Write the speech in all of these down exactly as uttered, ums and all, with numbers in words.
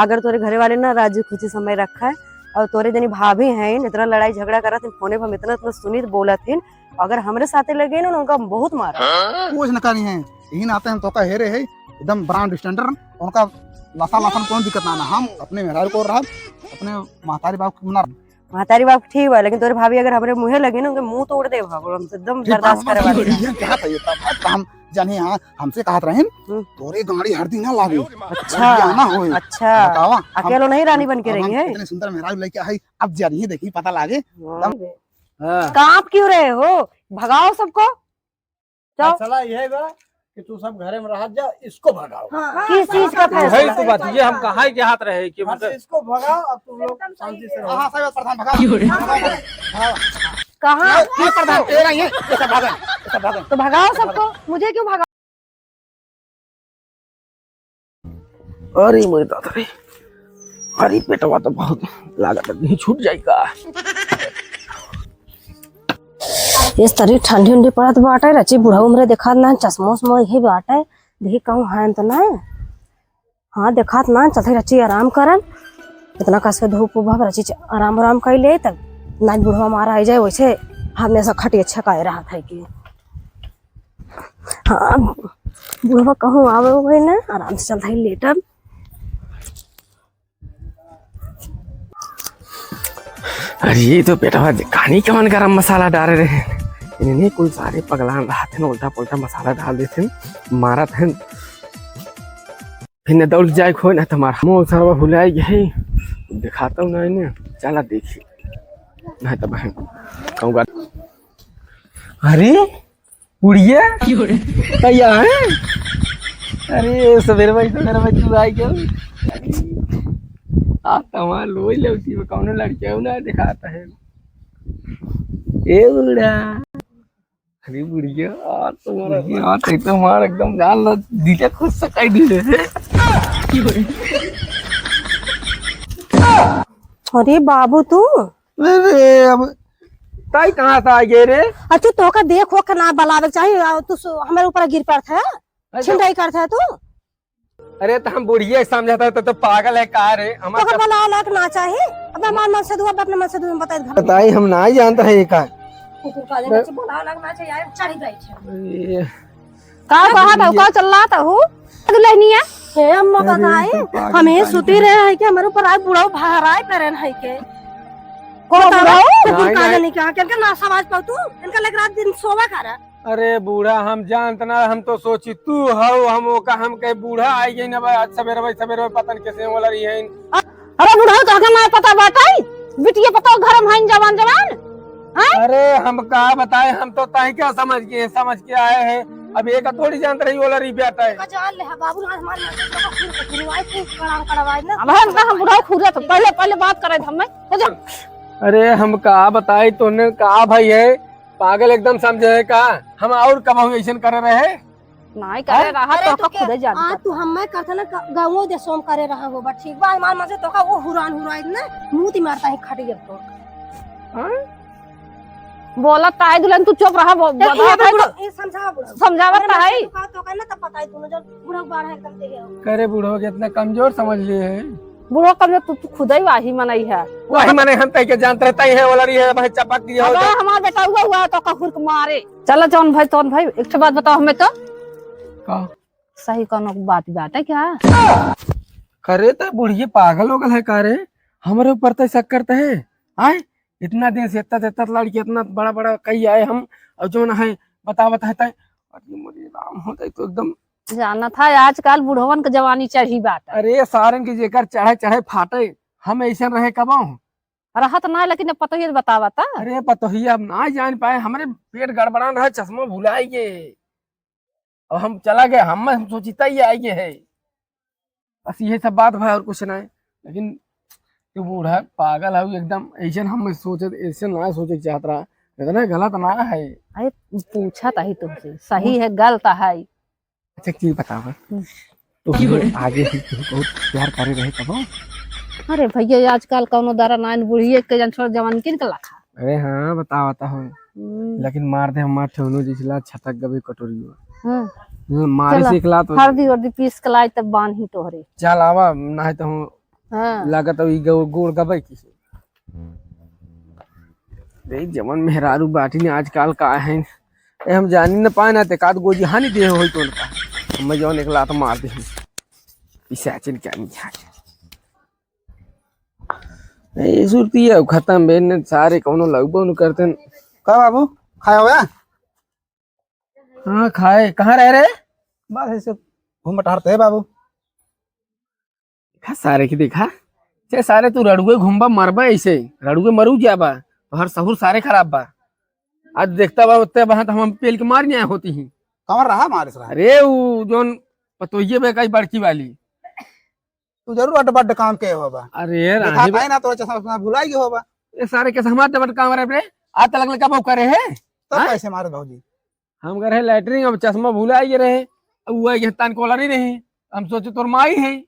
अगर तोरे घरे वाले ना राजी खुशी समय रखा है, और तोरे जनी भाभी हैं, इतना लड़ाई झगड़ा करत हैं, फोने पर हम इतना, इतना सुनित बोलत हैं, अगर हमरे साथे लगे ना, उनका बहुत मारा। कुछ न करी हैं, यही नाते हम तोका हेरे है, एकदम brand standard, उनका लसा लसन कौन दिक्कत ना, ना, हम अपने मेहरारू को रहा, अपने महतारी बाप को ना। महतारी बाप ठीक बा, लेकिन तोरे भाभी अगर हमरे मुँहे लगे ना, उनके मुँह तोड़ दे बाबू, हमसे एकदम ये बर्दाश्त बात करे वाली ना। ये क्या था ये तब? हम जाने यहाँ हमसे कहत रहे, हम्म। तोरे गाड़ी हर दिन ना लागे। अच्छा। ये ना होए। अच्छा। बतावा, हम अकेलो नहीं रानी बन के अब रही हम है। इतने सुंदर मेहरारू लेके आई, अब जा रही है, देखी पता लागे। हाँ। तब बे। हाँ। कांप क्यों रहे हो? भगाओ सबको। जाओ। फैसला यही बा कि तू सब घरे में रह जा, इसको भगाओ। हाँ, किस चीज का फैसला? वही तो बात, ये हम कहा के हाथ रहे कि हाँ, मतलब इसको भगाओ, अब तुम लोग शांति से रहो। हाँ, हाँ, सही बात, प्रधान, भगाओ। क्यों रे? भगाओ। कहाँ? ये, ये प्रधान, ये रहा, ये, ये सब भागन, ये सब भागन। तो भगाओ सबको, मुझे क्यों भगाओ? अरे मोरे दादा रे, अरे पेटवा तो बहुत लागत है, नहीं छूट जाई का? ये तरी ठंडी उंडी पड़त बाटे, रची बुढ़ऊ हमरे देखात ना, चश्मा उश्मा यही बाटे, देखी कहूँ है तो ना। हाँ, देखात ना, चलते रची आराम करन, इतना कस के धूप उभा, रची च-, आराम आराम कर ले, तब ना बुढ़वा मारा आ जाए, वैसे हमेशा खटिया छकाए रहत है कि। हाँ, बुढ़वा कहूँ आवे हुए ना, आराम से चलते ही लेटब। अरे, ये तो बेटवा जे-, कहानी कवन गरम मसाला डारे रहे। इन्हें कुल सारे पगलान रहत हैं, उल्टा पुल्टा मसाला डाल देते हैं, मारत हैं। फिर न दौड़ जाए खोए ना, तुम्हारा मुँह सरवा भुलाए गए, दिखाता हूँ ना इन्हें, चला देखी, नहीं तो बहन कहूँगा। अरे, बुढ़िया? क्यों रे? भैया, हैं? अरे, सवेरे भाई, सवेरे भाई, तू आई क्या? आ, तमार लोई लौटी में कौनो लड़किया ना दिखाता है। ए बूढ़ा। अरे बुढ़िया, आ तुम्हारा, आ तो तुम्हारा एकदम जान लो, दिल खुश से कह दी रे। अरे बाबू तू। अरे अब ताई कहाँ से आ गए रे? अच्छा, तोका देख हो के ना बलावे के चाही, आ, तू सु-, हमारे ऊपर गिर पड़त है, अच्छा। छिंडाई करत है तू। अरे तो हम बुढ़िया समझत है तो, तो पागल है का रे? हमार तोका बलावे लायक ना चाही, अब हमार मन से दुआ, अपने मन से दुआ बताई घर। बताई हम ना जानत है ये का। कुकुर का जैसे बलावे लायक ना चाही, आए चढ़ी बैठे। अरे। का कहत हऊ? का चिल्लात हऊ? दुल्हनिया। हे अम्मा, अरे, बताई, तो पागल हमें पागल सुती है। रहे है कि हमारे ऊपर आज बुढ़ऊ भराई करे है के। को बताओ, बुढ़ऊ? कुकुर नहीं, का नहीं। जाने क्या, क्या, क्या ना समझ पाऊ तू? इनका लग रात दिन सोवा कर। अरे बूढ़ा, हम जानत ना, हम तो सोची तू हऊ, हम ओका, हम कहे बूढ़ा आई गई ना, आज सवेरे भाई, सवेरे भाई पता नहीं कैसे वाला रही है। अरे बुढ़ऊ, तोहके ना पता बाटे? बिटिया पतोह घर में हईन जवान जवान। हैं? अरे हम का बताए, हम तो तहीं का समझ के, समझ के आए हैं। अब एक थोड़ी जानत रही ओलरी बेटा है। का जान ले, हाँ, बाबू, आज हमारे यहाँ से तो फिर, फिर आए, फिर कड़ाम कड़वाए ना। अब हम ना, हम बुढ़ऊ खुद तो पहले, पहले बात करे हम, हो जा। अरे हम का बताई तोने का भाई है, पागल एकदम समझे है का? हम और कबहू ऐसन करे रहे? नाई करे रहा, अरे तो तू का के-, खुदे जान आज करता। तू हमें करता ना, ग-, गाँवो देशों में करे रहा होबा, ठीक बा? हमार मन से तोका वो हुरान हुराई ना, मुंह ती मारता है खटिया तो। हाँ? बोलत ताई दुल्हन, तू चुप रहा, बो-, देख, ये बतावत है बुढ़ऊ, तो। ये समझावा बुढ़ऊ। समझावत हमारे ताई। साथ तू का, तो का ना, तब पता है तू ना, जो बुढ़ऊ बाढ़ है एकदम तेरे हो। करे बुढ़ऊ के इतना कमजोर समझ लिए है। बुढ़ऊ कमजोर, तू, तू खुदे ही वाही मनई है। वाही मनई हम तई के जानत रहता ही है, ओलरी है, भाई चपक दिया हो अबे तो। हमार बेटा हुआ, हुआ तो का हुरक मारे। चला जौन भाई, तौन भाई, एक ठे बात बताओ हमें तो। का? सही कौनो बात, बात है क्या? करे तो बुढ़िया पागल हो गल है का रे? हमरे ऊपर तो शक करते हैं, आए? इतना दिन से इतना, इतना लड़की इतना बड़ा, बड़ा कही आए हम, और जो ना है, बतावत है तय। अरे मोरे राम, होता है तो एकदम। जानत है आजकल बुढ़वन के जवानी चढ़ी बात है। अरे सारन के जेकर चढ़े, चढ़े फाटे, हम ऐसन रहे कबहूँ? रहत ना, लेकिन अब पतोहिया बतावत है। अरे पतोहिया अब ना जान पाए, हमरे पेट गड़बड़ान रहा, चश्मा भुलाए गए। और हम चला गए, हम, हम सोचिता ही आए गए है। बस यही सब बात भाई, और कुछ नहीं। लेकिन तू बूढ़ा पागल है एकदम, ऐसे हम सोचे, ऐसे ना सोचे के चाहत रहा, इतना गलत ना है। अरे पूछत ही तुमसे, सही है, गलत है। अच्छा, एक चीज बतावा, हम्म। तो हम आगे हम तुमको बहुत प्यार करे रहे कबो? अरे भैया, आजकल कौनो दरा नाइन बुढ़िए के जन छोड़ जवान किन के लखा। अरे हाँ, बतावा, बतावा। हम्म। लेकिन मार दे हमार ठेहुनो जिसला छटक गबे कटोरियो। हाँ। हम्म, मारे चला, से एक लात हो हल्दी जाए। वर्दी पीस के लाई तब बांधी तोहरे। चल आवा, ना है तो हम हाँ। लागत अब ई गो-, गोड़ गबै की। रे, जवन मेहरारू बाटी ने आजकल का है, ए, हम जानी न पाए ना, ते काद गोजी हानि दे होई तो उनका। हम जवन एक लात मार दे। पिशाचिन क्या नहीं है। ए, सुरती है, खत्म बे, ने सारे कौनो लगबो न करते न। का बाबू, खाया हुआ? हाँ, खाए। कहाँ रह रहे? बस ऐसे घूम टहरते हैं बाबू। देखा सारे की, देखा। छे सारे, तू रड़ुए घूमबा, मरबा ऐसे। रड़ुए मरू जाबा। तोहर सहूर सारे खराब बा। आज देखता बा, उत्ते बहा तो हम पेल के मार नहीं आए होती ही। कमर रहा मारे सरा। अरे, वो जोन पतोहिए बे काई बड़की वाली। तू जरूर अड्ड बड्ड काम के होबा। अरे, देखा रानी बा- काहे ना, तोरा चश्मा उश्मा भुलाई गए होबा। ये सारे के हमार अड्ड बड्ड काम रहे रे। आज तलक लगा बहु करे है। तब हाँ? कैसे मारे भौजी? हम गए रहे लैटरिन, अब चश्मा भुला गए रहे। अब वो आए तान कॉलर ही नहीं। हम सोचे तोर माई है,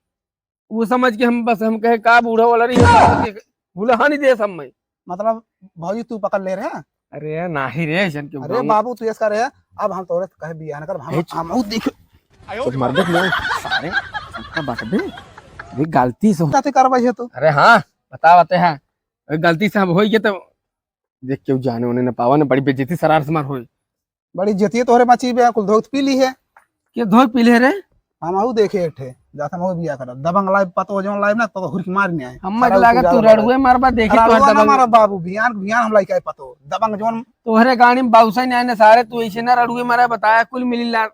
वो समझ के हम बस हम कहे का बूढ़ा वाला नहीं है, समझ के भुला नहीं दे सब में। मतलब भौजी तू पकड़ ले रहे हैं? अरे नाही रे, ऐसन क्यों अरे कहूँ? बाबू तू ऐसा रहे, अब हम तोरे कहे बियाह न कर, हम, हेच। हम देख। तो मर देख नहीं, सारे सबका बात बे। अरे गलती से हो- क्या करवाई है तू? अरे हाँ, बता बाते हैं। अरे गलती से हम होई गए तो देख, केहू जाने उन्हें न पावा, न बड़ी बेइज्जती सरार से मार होई। बड़ी इज्जती तोहरे मची बे, कुल धोख पी ली है। के धोख पी ले रे? हम आहू देखे एक ठे, जात हम आहू बिया करब। दबंग लाइव पतो, जौन लाइव ना, तो हुरकी मार नहीं आए। हम सारा लागत तू रड़ुए मारबा, देखी तोहर दबंग। मारा बाबू, बियान, बियान हम लाइके आए पतो। दबंग जौन तोहरे गाड़ी में बाउसा नहीं आए ना सारे, तू ऐसे ना रड़ुए मारा, बताया कुल मिली ला-,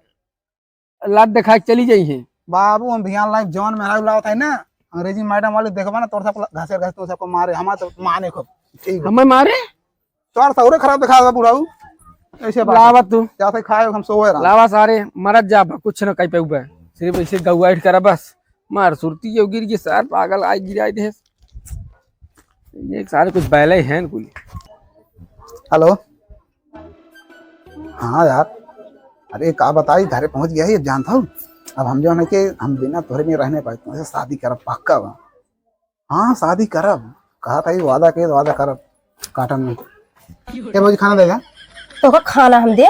लात दिखा के चली जाई है। बाबू, हम बिहान लाइव जौन मेहरारू लावत है ना, अंग्रेजी मैडम वाले देखबा ना, तोर सबको घासे घासे तोर सबको मारे, हमार तो माने खूब। ठीक बा। हमें मारे? तोर सौरे खराब दिखावा बुढ़ाऊ। ऐसे बात लावा है। तू। जाते खाए हम सोए रहा। लावा सारे, मरत जा, कुछ न कह पेउबे। सिर्फ ऐसे गौआइट करा बस। मार सुरती जो गिर गई सार, पागल आए गिराए दे। ये सारे कुछ बैले हैं कुल। हेलो। हाँ यार, अरे का बताई, घरे पहुँच गया ही, जानत हूँ। अब हम जौन है कि हम बिना तोहरे में रह नहीं पाए, तुमसे शादी करब पक्का बा। हाँ, शादी करब, कहा था ये वादा के, वादा करब, काटन में। ए भौजी, खाना दे जा। तोका खाना हम दे?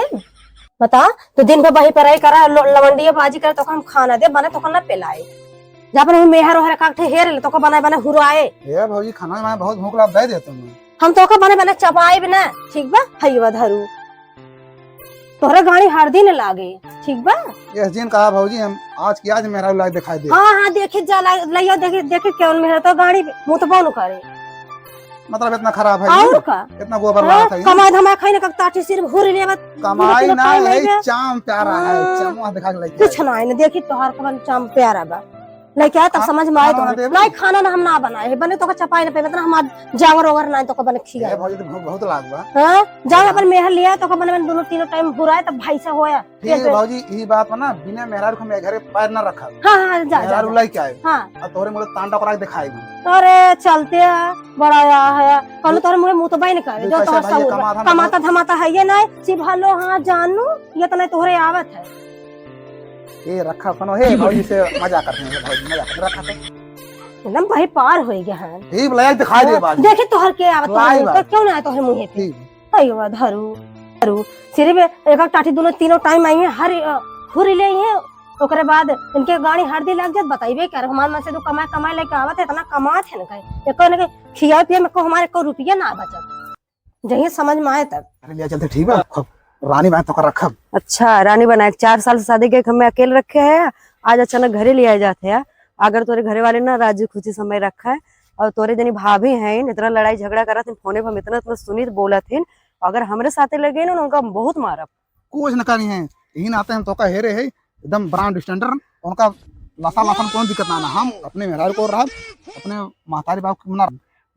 बता, तू दिन भर बही पराई करा, लो-, लवंडिया बाजी करे, तोका हम खाना दे, बने तोका ना पिलाई। जा अपन मेहर ओहर काट हेर ले, तोका बनाए बनाए हुराए। ए भौजी, खाना में बहुत भूख लग, दे दे तुम। हम तोका बने बने चबाइब ना, ठीक बा? हइवा धरू। तोहरे गाड़ी हरदी न लागे, ठीक बा? यस जिन कहा भौजी, हम आज की आज मेहरारू लाइव दिखाई दे। हाँ, हाँ, देखी जा, ला-, लइया देखी, देखी केवन मेहरा तो गाड़ी मुतबो न करे। मतलब इतना खराब है और ये? का? इतना गोबर हाँ, लागत है ये? कमाई धमाई खाई ना, कब ताटी सिर्फ हुरी लेबत, कमाई ना है, चाम प्यारा है, हाँ। चाम दिखा के लेके कुछ आए। ना है ना, देखी तोहार कवन चाम प्यारा बा। लइके आए तब हाँ, समझ में आए खाना तो ना देबू? नहीं, खाना ना हम ना बनाए है, बने तोका चपाई ना पे, मतलब हमार जांगर ओगर ना तोका बने खिया। ए भौजी, तो भूख बहुत लाग बा। हाँ, जाओ हाँ। अपन मेहर लिया, तोका बने, बने दोनों तीनों टाइम हुराए तब भाई से होया। ठीक पेट है में। भौजी, यही बात बा ना, बिना मेहरारू के हम घरे पैर ना रखब। हाँ, हाँ, जा, जा, मेहरारू जा। लइके आए। हाँ। और तोहरे मुँहे तांडव करा के दिखाई हम। अरे चलते है, बड़ा आया है, कल तोहरे मुँहे मुतबा ही नहीं करे, जो तोहर सहूर बा। कमाता धमाता है ये नहीं, सिर्फ हेलो हाँ जानू, ये तो नहीं तोहरे आवत है। ए, रखा सुनो, हे, भौजी से मजाक करते हैं, भौजी, मजाक करते हैं, रखा तो। एकदम भाई पार हो गया है। ठीक, लायक दिखाई दे हाँ, बाजी। देखी तोहर के आवत लाइव तोहर मुँह पे, बाजी। क्यों ना आए तोहर मुँह पे? ठीक। अयो बा, धरू, धरू। सिर्फ एक, एक टाटी दोनों तीनों टाइम आई है, हर, अ, हुरी ले आई है, ओकरे बाद इनके गाड़ी हरदी लग जात, बताइबे कर, हमार मन से तो कमाए, कमाए लेके आवत है, इतना कमात है ना कहीं। एको इनके खिया पिया में को हमारे को रुपया ना बचत। जहिया समझ में आए तब। अरे लिया चलते ठीक बा, खूब रानी बनाए तोका रखब। अच्छा, रानी बनाए, चार साल से शादी के हमें अकेले रखे है, आज अचानक घरे लिया जाते हैं। अगर तोरे घरे वाले ना राजी खुशी समय रखा है, और तोरे जनी भाभी हैं, इतना लड़ाई झगड़ा करत हैं, फोने पर हम इतना, इतना सुनित बोलत हैं, अगर हमरे साथे लगे ना, उनका हम बहुत मारब। कुछ न करी है, यही नाते हम तोका हेरे है, एकदम ब्रांड स्टैंडर्ड, उनका लसा लसन कौन दिक्कत ना, ना, हम अपने मेहरारू को रहब, अपने महतारी बाप को ना।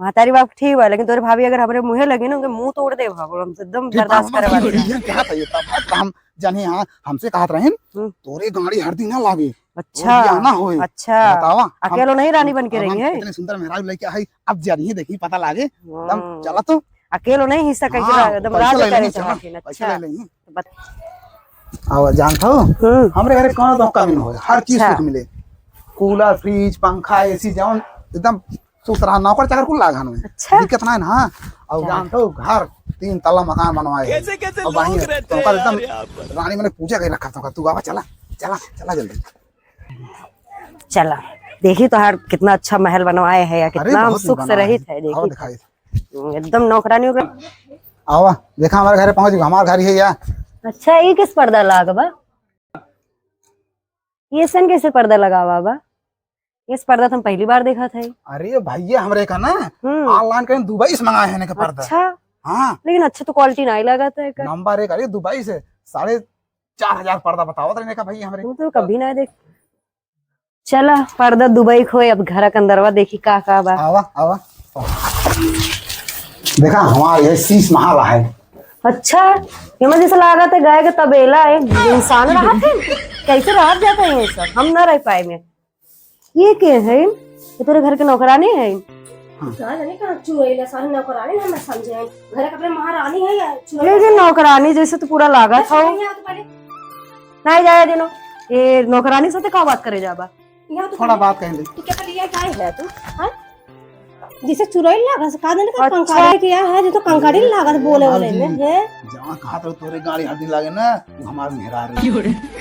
महतारी बाप ठीक बा, लेकिन तोरे भाभी अगर हमरे मुँहे लगी ना, उनके मुँह तोड़ देब हम, हमसे एकदम ठीक बा, बर्दाश्त हम करे वाली ना। ये कहा था ये तब, तब हम जाने हाँ, हमसे कहत रहेन, हम्म। तोरे गाड़ी हरदी ना लागे, अच्छा, तोर बियाह ना होए। अच्छा। बतावा, हम अकेलो नहीं रानी बन के अब हम रही है? इतने सुंदर मेहरारू लेके आई, अब जा रही है, देखी पता लागे, एकदम हाँ। चला तो। अकेलो नहीं हिस्सा कैसे हाँ, ला-, एकदम पैसा राज ले करे लेंगे, चाहत चला, हैं, पैसा अच्छा। ले लेंगे। बत- और जानत हो, हम्म। हमरे घरे कौनो तो कमी न होए, हर चीज अच्छा। सुख मिले, कूलर, फ्रिज, पंखा, एसी, जौन एकदम सुख रहा, नौकर चाकर कुल लाग हन में। अच्छा। दिक्कत ना है ना। और अच्छा। जानत हो, घर तीन तला मकान बनवाए हैं। कैसे, कैसे और बाकी लोग रहते हैं तोका यार एकदम यहाँ पर। रानी मने पूजा के रखा तोका, तू आवा, चला, चला, चला जल्दी। चला। देखी तोहार कितना अच्छा महल बनवाए है या अरे, कितना हम बहुत सुख से बनाए रहित है। है, देखी आओ तो। दिखाई। एकदम नौकरानी हो गई। आवा, देखा हमारे घरे पहुंच गई, हमार घर ही है या। अच्छा, ये किस पर्दा लाग बा? ये सन कैसे पर्दा लगावा बा? ये पर्दा तो हम पहली बार देखा था। अरे भैया, हमरे का ना हम्म। Online करें, दुबई से मंगाए हैं इनका पर्दा। अच्छा। हाँ। लेकिन अच्छा तो quality नहीं लगा था एकर। नंबर एक, अरे दुबई से साढ़े चार हजार पर्दा बतावत रहे का भैया हमरे। हम तो कभी ना देख। चला, पर्दा दुबई खोए, अब घर के अंदरवा देखी का का बा। आवा, आवा। देखा, हमार ये शीश महल है। अच्छा, ये में जैसे लागत है गाय के तबेला है, इंसान रहत है? कैसे रहत जाता है ये सब? हम ना रह पाए में। ये के है? ये तोरे घर के नौकरानी है? हाँ। का जाने कहाँ चुड़ैला सारी नौकरानी है, हम ना समझे हैं। घर के अपने महारानी है या चुड़ैला लेकिन सारी? नौकरानी जैसे तो पूरा लागत अच्छा, हो। यहाँ तो पहले नहीं जाया दिनो। ये नौकरानी से तो का बात करे जाबा? यहाँ तो थोड़ा पहले बात कहें दे। तू क्या कर लिया, क्या है तू? हाँ? जैसे चुड़ैल लागत, का जाने का अच्छा। कंकाली किया है, जो तो कंकाली लागत बोले हाँ वाले जी। में, हैं? जहाँ कहा तो तोरे गाड़ी हर दिन लागे ना, वो हमार मेहरारू।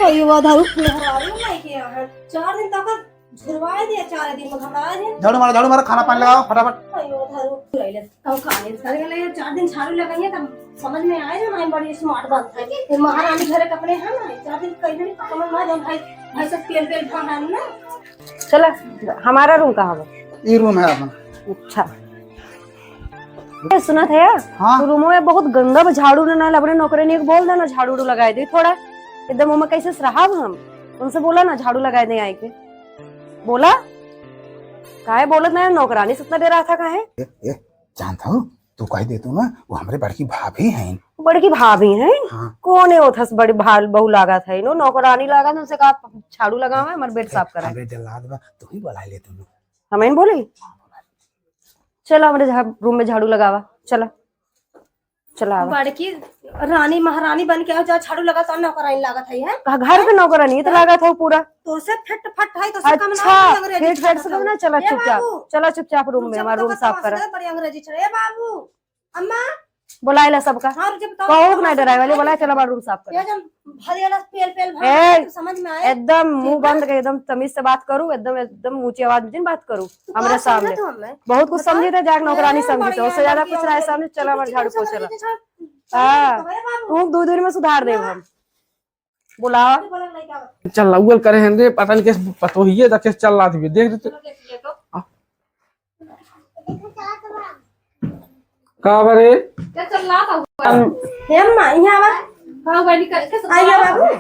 अयो, वो दारू मेहरारू नहीं किया है। चार दिन तक झुरवाए दिया, चार दिन में घबरा है। झाड़ू मारो, झाड़ू मारो, खाना पानी लगाओ फटाफट। अयो, दारू चुड़ैल, कंकाली, सारे वाले ये चार दिन झाड़ू लगाइए, तब समझ में आए ना, हमारी बड़ी smart बात है। फिर महारानी घर के अपने है ना, चार दिन कहीं नहीं पकड़ में आ जाए भाई, भाई सब पेल पेल खा है ना। चला, हमारा room कहाँ बा? ई room है अपना। अच्छा। ए, सुनत है यार, हाँ। तो room में बहुत गंदा बा, झाड़ू ना, ना, अपने नौकरानी के बोल देना, झाड़ू उड़ू लगाए दे थोड़ा। एकदम ओमा कैसे से रहब हम? उनसे बोला ना, झाड़ू लगाए दे आए के। बोला, काहे बोलत ना है? नौकरानी से इतना डरा था काहे? ए, ए, जानता हो, तू कह दे तू ना, वो हमरे बड़की भाभी हैं। बड़की भाभी हैं? हाँ। कौन है ओथस बड़ी भाल बहू लागत है? नो नौकरानी लागत है, उनसे कहा झाड़ू लगावे, हमारे bed साफ कराए। अरे जल्लाद बा, तू ही बुला ले तू। हम ही बोली? चला हमरे झा-, room में झाड़ू लगावा, चला। चला आवा। बड़की रानी महारानी बन के आओ, जा झाड़ू लगा, तो नौकरानी लागत है, हैं? का घर के नौकरानी तो हैं? लागत हो पूरा। तो से फिट फट है, तो से कम ना अच्छा, है, अंग्रेजी फिट फट से कम ना, चला ए चुपचाप, बाबू। चला चुपचाप room में, चुप हमारा तो room बस साफ करा। बड़ी अंग्रेजी चढ़े, ए बाबू, अम्मा। बोलाइला सबका। हाँ, रुक जा, बताओ, कहूँ ना डराए वाली, बोला, चला हमारा room साफ करा। ये जब भरियाला पेल पेल भर ए, तो समझ में आए। एकदम मुंह बंद के, एकदम तमीज से बात करू, एकदम, एकदम ऊंची आवाज में जिन बात करू। हमरे सामने बहुत कुछ समझी थे, जाके नौकरानी समझी थे, उससे ज्यादा कुछ ना समझी। चला हमारे झाड़ू पोछा ला। हाँ, तू दो दिन में सुधार देब हम। बुलावा। चल लउअल करे हैं रे, पता नहीं कैसे पतोहिए था, कैसे चल रहा थी, देख रहे थे। का बरे? क्या चल रहा था ऊपर? हे अम्मा, यहाँ आवा। हाँ, वही कर, कैसे आई है बाबू?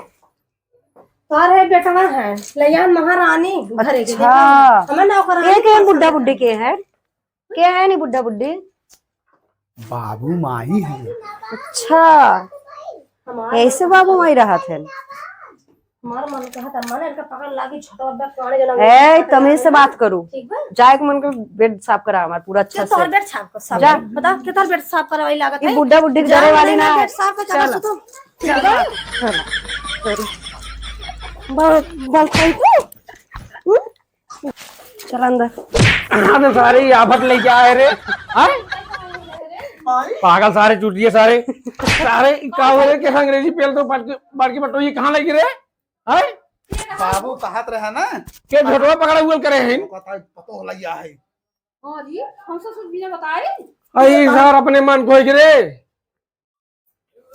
तोर है बेटवा है, लैया महारानी घरे के। अच्छा। हमें नौकरानी के, के पसंद बुड्ढा है। बुड्ढी के है? के है नी बुड्ढा बुड्ढी? बाबू माई है। अच्छा। हमार ऐसे बाबू माई रहत है। हमार मन कहत है, मन इनका पकड़ लागी, छोटा बच्चा काने जना ए, तमीज से बात करू। ठीक बा? जाए के मन के bed साफ करा हमार पूरा अच्छा से। तोहर bed साफ कर, साफ जा। बता, के तोहर bed साफ करवाई लागत है? बुड्ढा बुड्ढी के जा, डरे वाली ना, ना bed साफ कर, चला चला। सुतो। चला, चला। बहुत, बहुत सही। चल अंदर। हाँ, तो सारे ये आफत लेके आए रे। हाँ? पागल सारे, चूतिए सारे। सारे, का हो रे, के अंग्रेजी पेल तो बड़की, बड़की बटोही कहाँ लगी रे? हाँ? बाबू कहत रहे ना। के झोटवा पकड़ा हुआ करे हैं? पता, पता हो लगिया है। और ये, हम सब, सब बिना बताए? अरे सर, अपने मन खोज रे।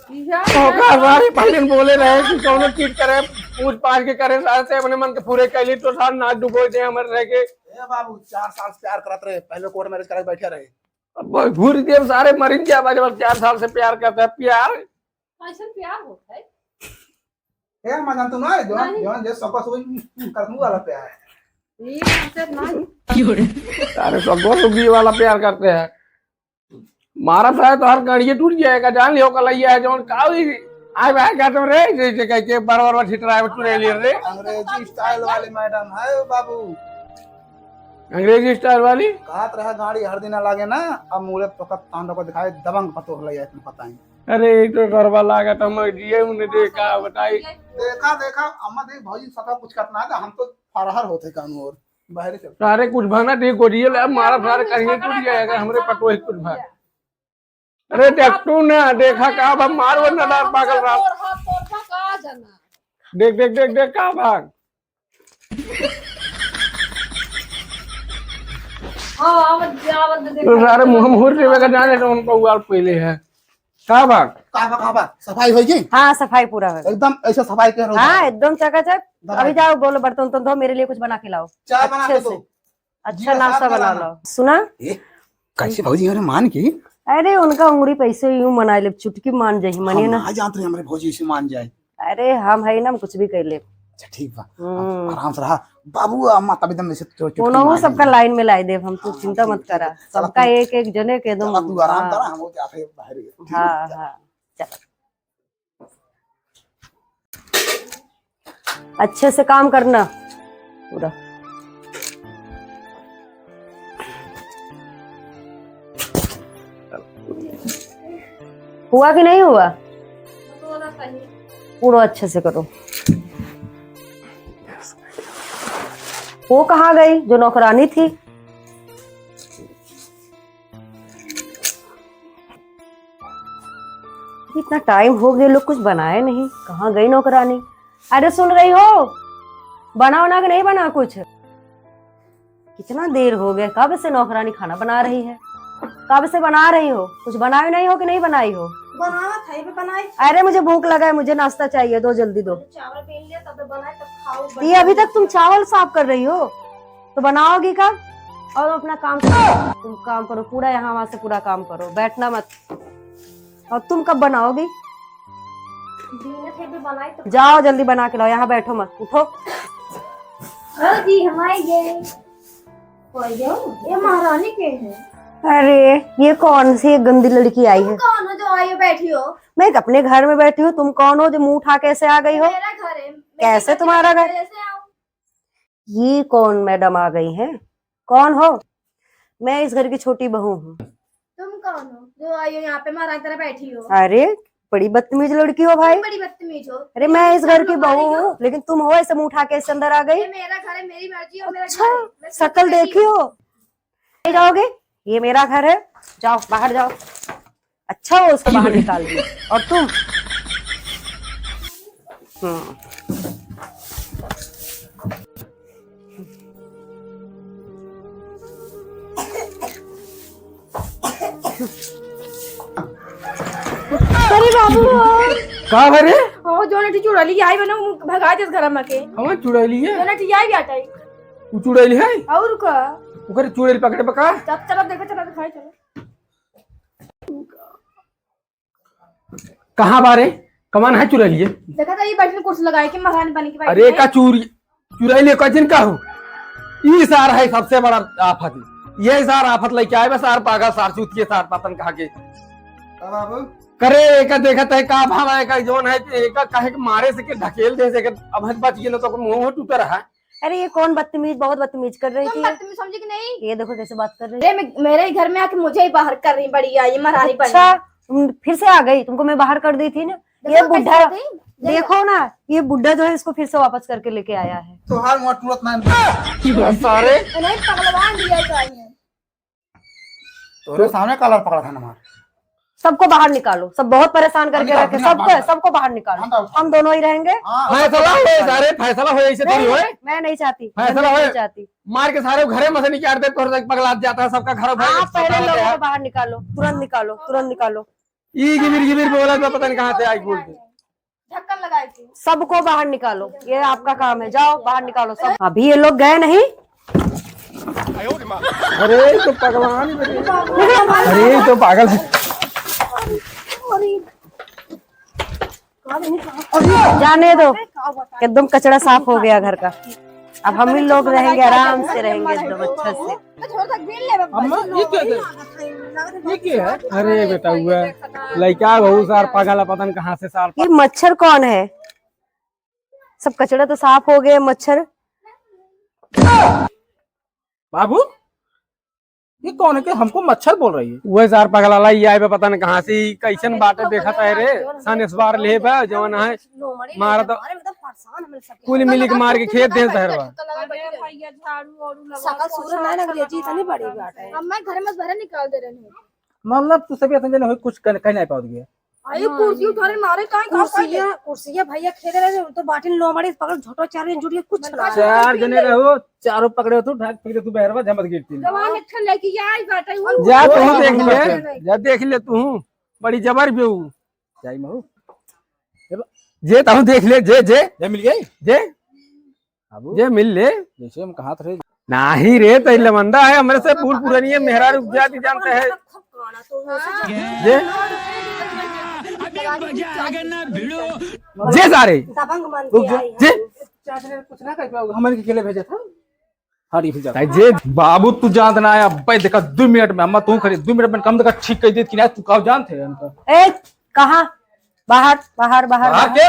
ओका सारे पहले बोले रहे कि कौनो चीज करे, पूछ पाछ के करे, सारे से अपने मन के पूरे कैली तो सार नाच डुबो दे हमर रह के। ए बाबू, चार साल से प्यार करत रहे, पहले court marriage करा के बैठे रहे। अब घूर देव सारे मरिन गया बा, जब चार साल से प्यार करता है, प्यार। कैसन प्यार होता है? ए, मैं जानता हूँ ना, जवान, नहीं। जवान, जे सबका सोच करने वाला प्यार है। ये हमसे नहीं। सारे सबका सुखी वाला प्यार करते हैं। मारा सारे तो हर गाड़िए टूट जाएगा, जान लियो कलैया है जौन का हुई। आए भाई क्या तुम रे, जैसे कह के बार बार छिटराए में टूटे लिए रे। अंग्रेजी style वाली madam है वो बाबू। अंग्रेजी style वाली? कहत रहा गाड़ी हर दिन लागे ना, अब मूड़े तो कब तांडव को दिखाए, दबंग पतोह ले आए, तुम पता ही। अरे एक तो गरबा लागत हम जिए उन्हें देखा बताई। देखा, देखा, अम्मा देख भौजी सदा कुछ करत ना था, हम तो फरहर होते कानून और बाहर चल। सारे कुछ भाना देख गोजिए ले, अब मारा सारे कहीं टूट जाएगा, हमरे पटोही कुछ भाग। अरे देख तू ना, देखा का बा, मार वो नदार पागल रहा। तोर हाथ तोर का जाना। देख, देख, देख, देख का भाग। हाँ, आवत, आवत दे, तो सारे मुँह मुहूर के बगैर जाने तो उनको उबाल पहले है। का बा? का बा, का बा? सफाई होई गई? हाँ, सफाई पूरा हो गई। एकदम ऐसे सफाई कर रहो। हाँ, एकदम चकाचक। धराई। अभी जाओ, बोलो, बर्तन उर्तन धो, मेरे लिए कुछ बना के लाओ। चाय बना अच्छे के दो। से। अच्छा जी, नाश्ता बना लो। सुना? ए, कैसे भौजी हमारे मान की? अरे, उनका उंगली पे ऐसे यूं मना ले, चुटकी मान जाई, मानिए हम ना। ना जानत रहे हमारे भौजी ऐसे मान जाए। अरे, हम है ना, हम कुछ भी कर ले। अच्छा, ठीक बा। हम्म। आराम से रहा। बाबू, आ, माता भी दम जैसे तो चुटकी उन्हों मार सबका देंगे। लाइन में लाई देब हम, तू चला, चिंता ठीक, मत ठीक करा। है। चला, सबका तू एक एक जने के एकदम, चला, तू आराम हाँ। करा, हम लोग जाते हैं बाहर। ठीक है, हाँ, चला। हाँ, चला। अच्छे से काम करना पूरा। हुआ कि नहीं हुआ? पूरा अच्छे से करो। वो कहाँ गई जो नौकरानी थी? इतना टाइम हो गया, लोग कुछ बनाए नहीं, कहाँ गई नौकरानी? अरे सुन रही हो, बना उना के नहीं बना कुछ? कितना देर हो गया, कब से नौकरानी खाना बना रही है, कब से बना रही हो, कुछ बनाई नहीं हो कि नहीं बनाई हो? बनावत है, अभी बनाई। अरे मुझे भूख लगा है, मुझे नाश्ता चाहिए, दो जल्दी दो। चावल पीन लिया, तब बनाए, तब खाओ, ये अभी तक तुम चावल साफ कर रही हो? तो बनाओगी कब? और अपना काम करो, तुम काम करो, पूरा यहाँ वहाँ से पूरा काम करो, बैठना मत। और तुम कब बनाओगी? दिन में फिर भी बनाई तो। जाओ जल्दी बना के लाओ, यहाँ बैठो मत, उठो। हाँ जी, हम आए गए। कोई हो? ये महारानी के है? अरे, ये कौन सी एक गंदी लड़की आई है? कौन हो जो आई हो, बैठी हो? मैं अपने घर में बैठी हूँ, तुम कौन हो जो मुंह उठा के ऐसे आ गई हो? मेरा घर है, मेरे कैसे घर तुम्हारा घर? कैसे आओ? ये कौन मैडम आ गई हैं? कौन हो? मैं इस घर की छोटी बहू हूँ। तुम कौन हो जो आई हो यहाँ पे महारानी तरह बैठी हो? अरे, बड़ी बदतमीज लड़की हो भाई। तुम बड़ी बदतमीज हो। अरे, मैं इस घर की बहू हूँ, लेकिन तुम हो ऐसे मुंह उठा के ऐसे अंदर आ गई। ये मेरा घर है, मेरी मर्जी हो, मेरा घर है। अच्छा, मैं खुद शकल देखी हो? ले जाओगे? ये मेरा घर है, जाओ, बाहर जाओ। अच्छा हुआ उसको बाहर निकाल दिया। और तुम? हम्म। अरे बाबू। का भरे? ओ, जोन एठी चुड़ैली आई बा ना, उ भगा देस घर में के। कौन चुड़ैली है? जोन एठी आई बाटे। उ चुड़ैली है? और का? ओकर चुड़ैल पकड़े बा का? चल, चलो, देखो, चलो, दिखाई, चलो। कहाँ बारे? कमान है चुड़ैलिए? देखा था, ये बैठन कुर्सी लगाए के महारानी बन के बैठी अरे है। का चूरी, चुड़ैलिए का जिन का हो? ई सार है सबसे बड़ा आफत। ये सार आफत लेके आए बस, सार पागल, सार चूतिए, सार पतन कहा के। का बाबू? करे एका देखत है का भाव है, का जोन है, एका कहे के मारे से के ढकेल दे से के, अब हम बच गए ना तो मुंह टूटा रहा। अरे, ये कौन बदतमीज, बहुत बदतमीज कर रही तुम थी। बदतमीज समझी कि नहीं? ये देखो कैसे बात कर रही है। अरे, मैं, मेरे घर में आके मुझे ही बाहर कर रही, बड़ी आई, महारानी बन अच्छा, गई। तुम फिर से आ गई, तुमको मैं बाहर कर दी थी ना। देखो ये बुढ़ा, कैसे थी? देखो। देखो ना, ये बुढ़ा जो है, इसको फिर से वापस करके लेके आया है। तोहार मुंह टूटत ना। सारे। नहीं, पगलवान दिया चाहिए। तोरे सामने कॉलर पकड़ा था ना हमार। सबको बाहर निकालो, सब बहुत परेशान करके रखे, सबको, सबको बाहर निकालो। हम दोनों ही रहेंगे। हाँ, फैसला होए सारे, फैसला होए, ऐसे थोड़ी होए। मैं नहीं चाहती, फैसला होए। चाहती। मार के सारे घरे में से निकाल दे, तोहर तक पगला जाता है, सबका घर भर आप पहले लोगों को बाहर निकालो, तुरंत निकालो, तुरंत निकालो। ई गिबिर गिबिर बोला तो पता नहीं कहाँ से आई बोल के। ढक्कन लगाए थे। सबको बाहर निकालो, ये आपका काम है, जाओ बाहर निकालो सब। अभी ये लोग गए नहीं। अरे तो पगलान ही बने। अरे तो पागल है। जाने दो, एकदम कचरा साफ हो गया घर का। अब हम ही लोग रहेंगे, आराम से रहेंगे एकदम अच्छा से। अम्मा, ये क्या है? ये क्या है? अरे बेटा, हुआ लड़का बहुत सार पागल है, पता नहीं कहाँ से सार ये मच्छर कौन है? सब कचरा तो साफ हो गए, मच्छर। बाबू, ये कौन है कि हमको मच्छर बोल रही है? वह सार पगला लाई आए बे, पता न कहाँ से, ई कैसन बाटे देखत है रे, सन इस बार ले बे, जवन है, मारा तो कुल मिली के मार के खेत दे शहरवा। सकल सूरत ना अंग्रेजी इतनी बड़ी बात है। अब मैं घर में बाहर निकाल दे रही हूँ। मतलब तू सभी इतने जने हो, कुछ कह, कह नहीं पाओगे। भाई, कुर्सी उठारे मारे, काहे, का कुर्सिया, कुर्सिया भैया खेदे रहे, तो बाटिन लो मारे, पकड़ झोटो चार जन जुट के कुछ ना। चार जने रहो, चारों पकड़े हो तू, ढाक पकड़े तू, बहरवा झमत गिरती। जवान एक ठन लड़की आई बाटे, वो जा, तू देख ले, जा, देख ले तू, बड़ी जबर बेऊ। जाई महू। जे तहूँ देख ले, जे, जे। जे मिल गई? जे? बाबू। जे मिल ले। जैसे हम कहा थे। नाही रे, तई लमंदा है, हमरे से बूढ़ पुरानी है, मेहरारू जाति जानते हैं। जे? जे सारे। दबंग मन के रुक जा। आई है। जे? चाचा ने कुछ ना कर पाओ, हमन के अकेले भेजा था। हट, ये जा। ताई जे बाबू तू जानत ना है, अब्बे देखा, दो मिनट में अम्मा तू खड़ी, दो मिनट में कम देखा ठीक कह देत कि ना, तू का जानत है इनका? ए, कहाँ? बाहर, बाहर, बाहर, बाहर बाहर। के?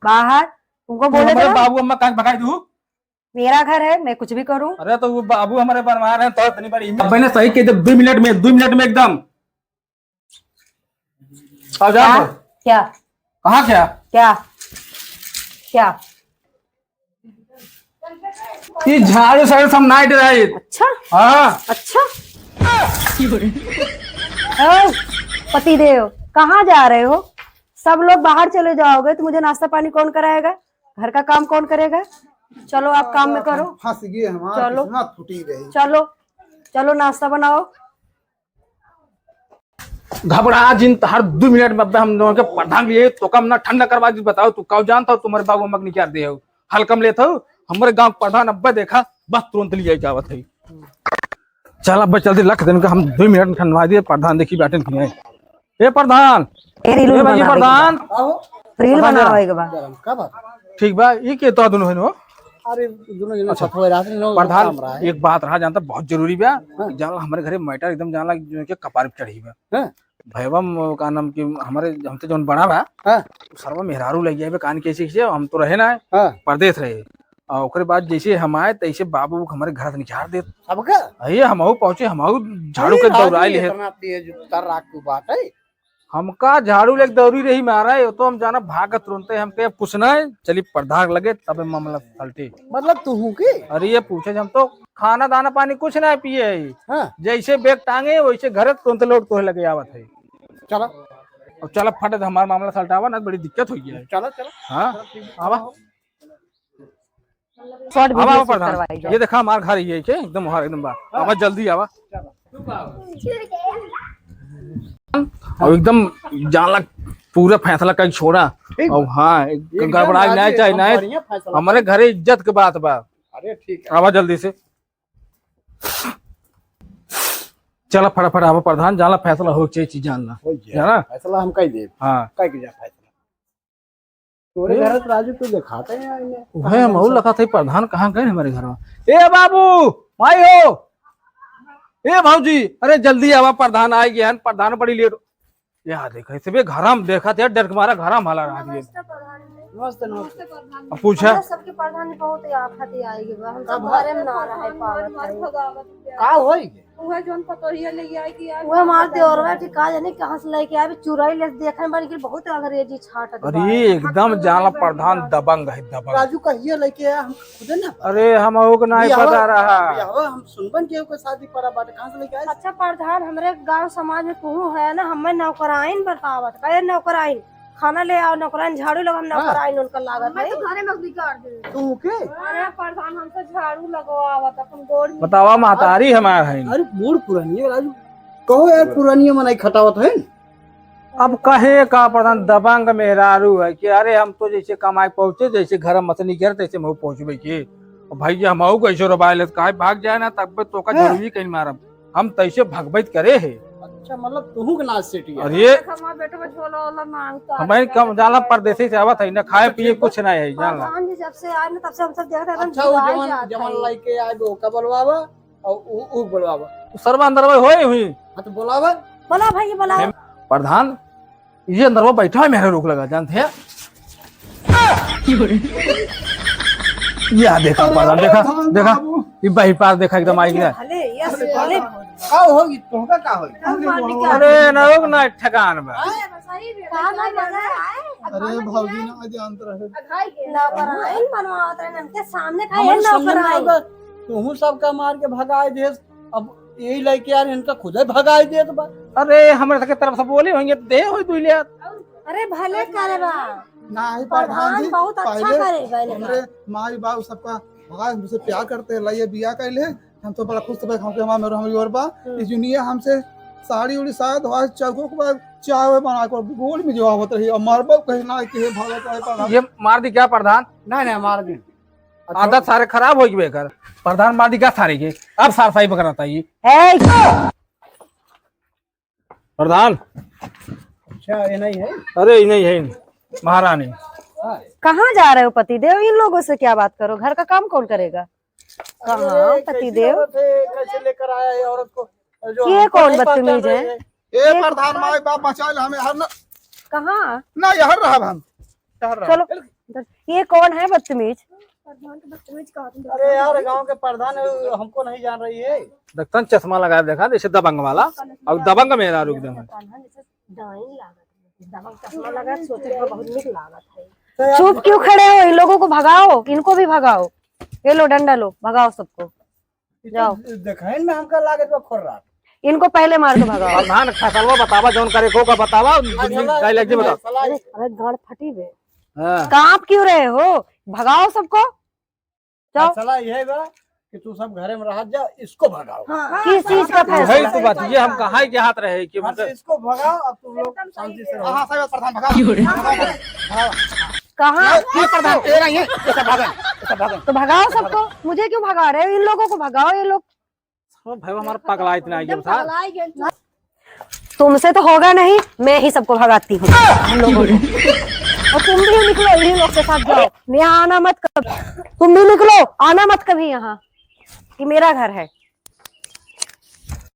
बाहर। तुमको तू बोले थे हमरे ना? बाबू अम्मा काहे भगाई दू? मेरा घर है, मैं कुछ भी करूँ। अरे तो वो बाबू हमारे बनवा रहे हैं, तो इतनी बड़ी हिम्मत। अब्बे ने सही कह दे, दो मिनट में, दो मिनट में एकदम। अब जा क्या? तो। क्या? कहाँ क्या? क्या? क्या? ये झाड़ू साड़ू सब नाइट रहे। अच्छा? हाँ। अच्छा? ओए, पतिदेव, कहाँ जा रहे हो? सब लोग बाहर चले जाओगे तो मुझे नाश्ता पानी कौन कराएगा? घर का काम कौन करेगा? चलो, आप काम में करो। फंस गए, हमार चलो। किस्मत फूटी रही। चलो, चलो, नाश्ता बनाओ। घबरा जिन, हर दो मिनट में अब्बे हम लोगन के प्रधान लिए तो कम ना ठंडा करवा दी। बताओ, तू का जानत हो, तुम्हारे बाबू अम्मा के निकाल दे हो, हल्का में लेत हो। हमरे गाँव के प्रधान अब्बे देखा, बस तुरंत लिए जावत है। चल अब्बे जल्दी रख देन का, हम दो मिनट में ठंडवा दिए, प्रधान देखी बैठे नहीं है। ए प्रधान, ए रील ए भाई बनावे के प्रधान। बा। रील बनावे के बा। का बात? ठीक बा, ई के तो दुनो है नो? अरे, दुनो जने अच्छा। साथ में रहते नो, प्रधान, काम रहा है। एक बात रहा, जानता, बहुत जरूरी बा। हाँ। जान ला, हमरे घरे matter एकदम जान ला, जो के कपार पे चढ़ी बा। हाँ। भैया, म-, का नाम कि हमरे, हमसे जौन बड़ा बा, हाँ। उ सरवा मेहरारू लग जाए बा, कान के ऐसे, ऐसे, हम तो रहे ना, हाँ। परदेस रहे। आ, ओकरे बाद जैसे हम आए, तैसे बाबू हमरे घर से निकाल देत। सबका? अये, हमहू पहुँचे, हमहू झाड़ू ए, के राजू, दौड़ाई ले। इतना तेज तर्राक तू बात है। हमका झाड़ू लेके दौड़ी रही मारा, यो तो हम जाना भागत तुरंते, हम कहे कुछ ना है, चली प्रधान लगे, तबे मामला सलटे। मतलब तू हूँ की? अरे ये पूछे, हम तो खाना दाना पानी कुछ ना पिए है। हाँ। जैसे बैग टांगे, वैसे घरे तुरंत लौट तोहे लगे आवत है। चला। और चला फट, हमारा मामला सलटावा ना, बड़ी दिक्कत हो गया है। चला, चला। हाँ, चला, ठीक है। आवा। Short आवा, video आवा shoot प्रधान। करवाई जाए। ये देखा हमार घर ये के एकदम, हर एकदम बा। हाँ। आवा जल्दी आवा। और एकदम जान ला पूरा फैसला कर छोड़ा। ठीक। और हाँ, एकदम गड़बड़ाई राजी, नहीं चाहे, हम नहीं। बढ़िया फैसला। हमारे घरे इज्जत के बात बा। अरे ठीक है। आवा जल्दी से। चला फटाफट आवा प्रधान, जान ला फैसला हो चाहिए, चीज जान ला। हो जाए। जाना? फैसला हम कह देब। हाँ। कह के जा फैसला। तोरे घर से राजू तू देखाते हैं आइने। वह हम और लखा थे प्रधान कहाँ गए हमारे घर में। ए बाबू, माई हो, ए भौजी, अरे जल्दी आवा, प्रधान आ गया है, प्रधान बड़ी लेट। या देखा, इसे भी घर में देखा थे, डर के मारा घर में हला रहा है। नमस्ते, नमस्ते। अब पूछा। हमरा सबके प्रधान बहुत आफत आई गई बा, हम सब घरे में ना रह पावत है। का होई? उहे जौन पतोहिया ले आई कि यार, उहे हमार देवरवा के का जाने कहाँ से लेके आवे, चुराई ले देखे बानी कि बहुत अंग्रेजी छाटत बा। अरे एकदम जान ला प्रधान दबंग है, दबंग। राजू कहिए लेके आया, हम खुदे ना पता। अरे हमहू के नहीं पता रहा। बियाहवा हम सुनबन के ओकर शादी पड़ा बाटे, कहाँ से लेके आए? अच्छा प्रधान, हमरे गांव समाज में तू है ना, हमें नौकराइन बतावत, कहे नौकराइन। खाना ले आओ, नौकराइन झाड़ू लगा, हम हाँ। नौकराइन उनका लागत है। तो घरे में बिगाड़ दे। तू के? अरे प्रधान, हमसे झाड़ू लगवावत, अपन गोड़ में बतावा, महतारी हमार है। अरे बूढ़ पुरानी है राजू, कहो यार, पुरानी मनई खटावत है। अब कहे का प्रधान, दबंग मेहरारू है कि अरे हम तो जैसे कमाई पहुँचे, जैसे घर में मछली गिर, तैसे हम पहुँचबे की। अब भाई जी, हम आऊ कैसे रोबाए ले, काहे भाग जाए ना, तब तो का हाँ। जरूरी कहीं मारब। हम तैसे भगबैत करे है। अच्छा, मतलब तुहू के नाच सेटी है। अरे, हमार बेटवा झोला वाला मांगता हमारे है। कम जाला परदेसी से आवत है ना, खाए पिए कुछ ना है, जान ला। प्रधान जी जब से आए ना, तब से हम सब देखत हैं, अच्छा, वो जुड़ाए जवन, जात जवन है। लइके आए, ओका बोलवावा, और उ, उ बोलवावा। उ सरवा अंदर में होए हुई। हाँ, तो बोलावा। बोला भाई, बोला। प्रधान, ये अंदर वो बैठा है, मेरे रोक लगा, जानते हैं? ये आ देखा, अरे, प्रधान, देखा, प्रधान देखा, बाबू। ये भाई पार देखा, एकदम आई गया। भले, यस, भले। का होगी, तोहका का होगी? हम मालिक अरे, ना हो ना ठिकान बा। अरे, सही में, का ना मजा आए? अरे, भौजी ना जानत रहे। ना पर आइन बनवावत रहे, इनके सामने का हमारे ये ना सामने पर ना आइन। होगा, तोहू सबका मार के भगाए देस। अब यही लइके यार इनका खुदे भगाई देत बा। अरे, हमरे सबके तरफ से बोले होंगे तो दे होई दुई ले। अरे भले करे बा। नाही प्रधान जी, बहुत अच्छा पहिले करे, पहिले। हमरे माई बाबू सबका भगा, हमसे प्यार करते हैं, लाइए बियाह कर ले, हम तो बड़ा खुश थे, हम के हमारे, हमारी ओर बा। हम्म। इस दुनिया हमसे साड़ी उड़ी साया धोआ, चौको के बाद चाय वाय बना के गोल में जो आवत रही, और मारबो कहीं ना कि हे भगत है प्रधान। ये मार दी क्या प्रधान? नहीं, नहीं, मार दी। अच्छा। आदत सारे खराब हो गए कर। प्रधान मार दी क्या सारे के? अब सार साई पकड़ाता ये। ए! प्रधान। अच्छा, ये नहीं है? अरे, ये नहीं है, महारानी। हाँ। कहाँ जा रहे हो पतिदेव? इन लोगों से क्या बात करो? घर का काम कौन करेगा? कहाँ अरे, कैसी पतिदेव? औरत है, कैसे लेकर आया है औरत को? जो ये हमको कौन नहीं पहचान बदतमीज रहे है? हैं। ए, ये प्रधान माई बाप बचा ले हमें, हर न कहाँ? ना, यहाँ रहब हम। यहाँ रहब। चलो, इधर। ये कौन है बदतमीज? प्रधान तो बदतमीज कहा तुम। अरे यार, गांव के प्रधान है, हमको नहीं जान रही है। देखता चश्मा लगाए, देखा जैसे दबंग वाला। अब दबंग मेरा रुक दे। डाइन लागत है, दबंग चश्मा लगा, सोचे तो बहुत नीक लागत है। तो यार, चुप क्यों खड़े हो? इन लोगों को भगाओ, इनको भी भगाओ। ये लो डंडा लो, भगाओ सबको। ये तो जाओ। देखैन में हमका लागत बा खोर रहा। इनको पहले मार के भगाओ। प्रधान, फैसलवा बतावा, जौन करे को का बतावा, हाँ, चला, डायलॉग जी बताओ। चला। अरे, अरे, गाड़ फटी बे। हाँ। कांप क्यों रहे हो? भगाओ सबको। जाओ। फैसला यह बा कि तू सब घरे में रह जा, इसको भगाओ। हाँ, किस चीज का फैसला? यही तो बात, ये हम कहा के हाथ रहे कि बस मतलब इसको भगाओ, अब तुम लोग शांति से रहो। हाँ, हाँ, सही बात, प्रधान, भगाओ। क्यों रे? भगाओ, भगाओ। कहाँ? ये, ये प्रधान, ये नहीं है, ये सब भागन, ये सब भागन। तो भगाओ सबको। मुझे क्यों भगा रहे हो? इन लोगों को भगाओ, ये लोग। ओ भाई, हमारा पगला इतना आ गया था। तुमसे तो होगा नहीं, मैं ही सबको भगाती हूँ, हम लोगों को। और तुम भी निकलो, इन्हीं लोग के साथ जाओ, यहाँ आना मत कभी, तुम भी निकलो, आना मत कभी यहाँ, ये मेरा घर है।